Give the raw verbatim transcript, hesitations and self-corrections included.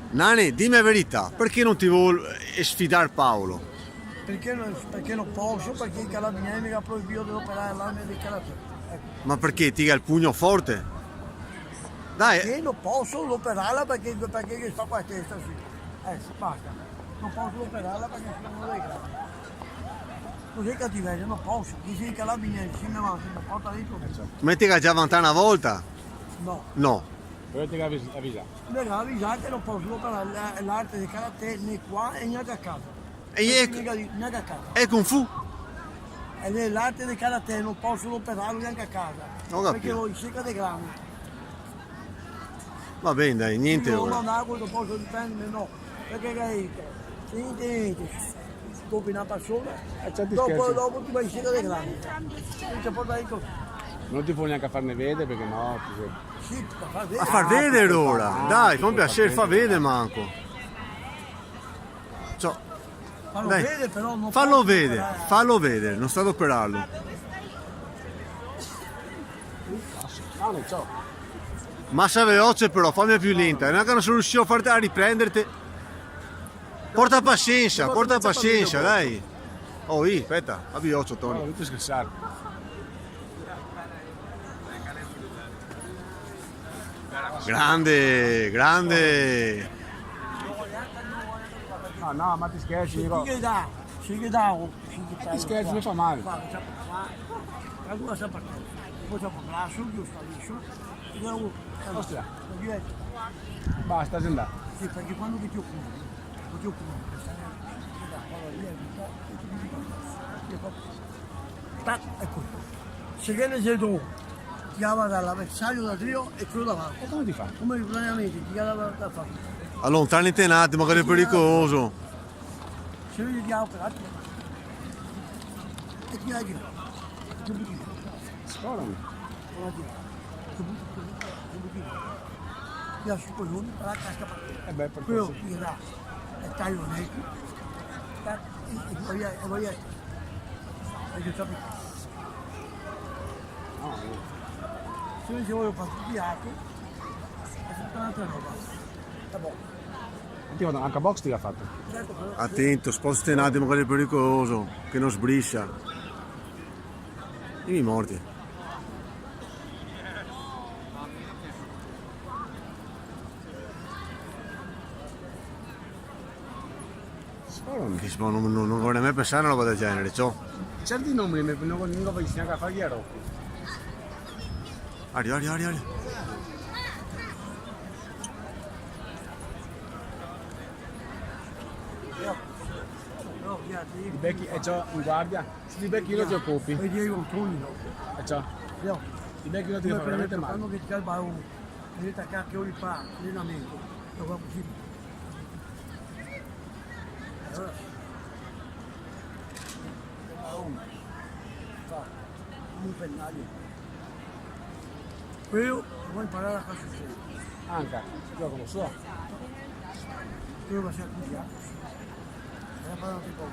Nani, dime la verità, parché no te vol, eh, sfidar Paolo? Parché no, parché no poso, parché i carabinieri me ga proibìo de operar l'arme de karate. Eco. Ma parché? Te ga el pugno forte? Dai. Parché no poso operarla parché, parché ghe sta qua a testa, sì. Eh, sì, basta. No poso operarla parché sono dei grandi. Cusì cativeria, no poso. Chi xe i carabinieri, se me va, se me porta dentro. Ma te ga già vantà na volta? No. No. Però te ga avis-, avisà. Me ga avisà che no poso operar la, l'arte de karate né qua e gnanca a casa. E parché e, gnanca, gnanca a casa. E Kung Fu? E l'arte de karate no poso operarlo gnanca a casa. Ho capito. Parché go i seca de grano. Va ben, dai, gnente. Sì, ora. No, no, no poso difenderme, no. Parché che ga dito? Gnente, gnente. Dopo na persona, eh, certo, dopo, scherzi. Dopo ti va in seca de grano. No te pol dar dentro. No te pol gnanca farne vedar parché no, ti... Sì, fa vedar. A far vedar ora. Ah, dai, fa un piaser, fa vedar manco. Ciò. Falo vedar, però, no poso operar. Falo vedar, falo vedar, no sta operarlo. Masa veloce però, fame più lenta, gnanca no so riusìo a farte, a riprenderte. Porta pasiensa, porta pasiensa, dai. Oh, ih, speta, abbi ocio, Toni. No, no te schersar. Grande, grande. No, no, ma ti scherzi, digo. Sì che dà, sì che dà, oh, sì che dà. Ma ti scherzi, no fa mal. Guarda, ciò, qua, qua, qua sta partendo. Poi dopo braso, giusto, liscio. Ostia. Basta, xe andà. Sì, parché quando che ti occuphi, che ti occuphi, che stai, che da qua via, via, che fa, tac, eco. Se ghe ne xe do, ti ga da l'avversario da drio e quelo davanti. E come ti fa? Come praticamente ti ga da, da far. Alontanite un atimo che xe pericoloso. Se vede che ha operato. E ti ga girato. Che butino. Scorami. Che butino. Che butino. Ti ga su quel nome, la casca per te. Eh beh, per forza. Quelo che ga, e taio neto. E, e poi, e poi, e io capisco. Ah, eh. Se io voglio far tutti altri, è tutta un'altra roba. Sta bon. Anca, anca boxe ti ga fato? Certo, però. Atento, spostite un atimo che xe pericoloso, che no sbrisa. I morti. Che si pol, no, no, no vorei mai pensar a na roba del genere, ciò. Certi nomi, me, no, no, no, no, no, no, no, no. Aria, aria, aria, aria. I bechi, e ciò, in guardia. Se ti bechi uno ti lo copi. E Diego Antonio. E ciò. Ti bechi uno ti fa veramente mal. Quando che ti cala el balon. Vedete che anca lì fa allenamento, lo fa cusì. Alora, fa un penale. Quelo lo vol imparar a far sul serio. Anca, gioca lo so. Quelo va sempre cusì, eh. Era parlato un po'.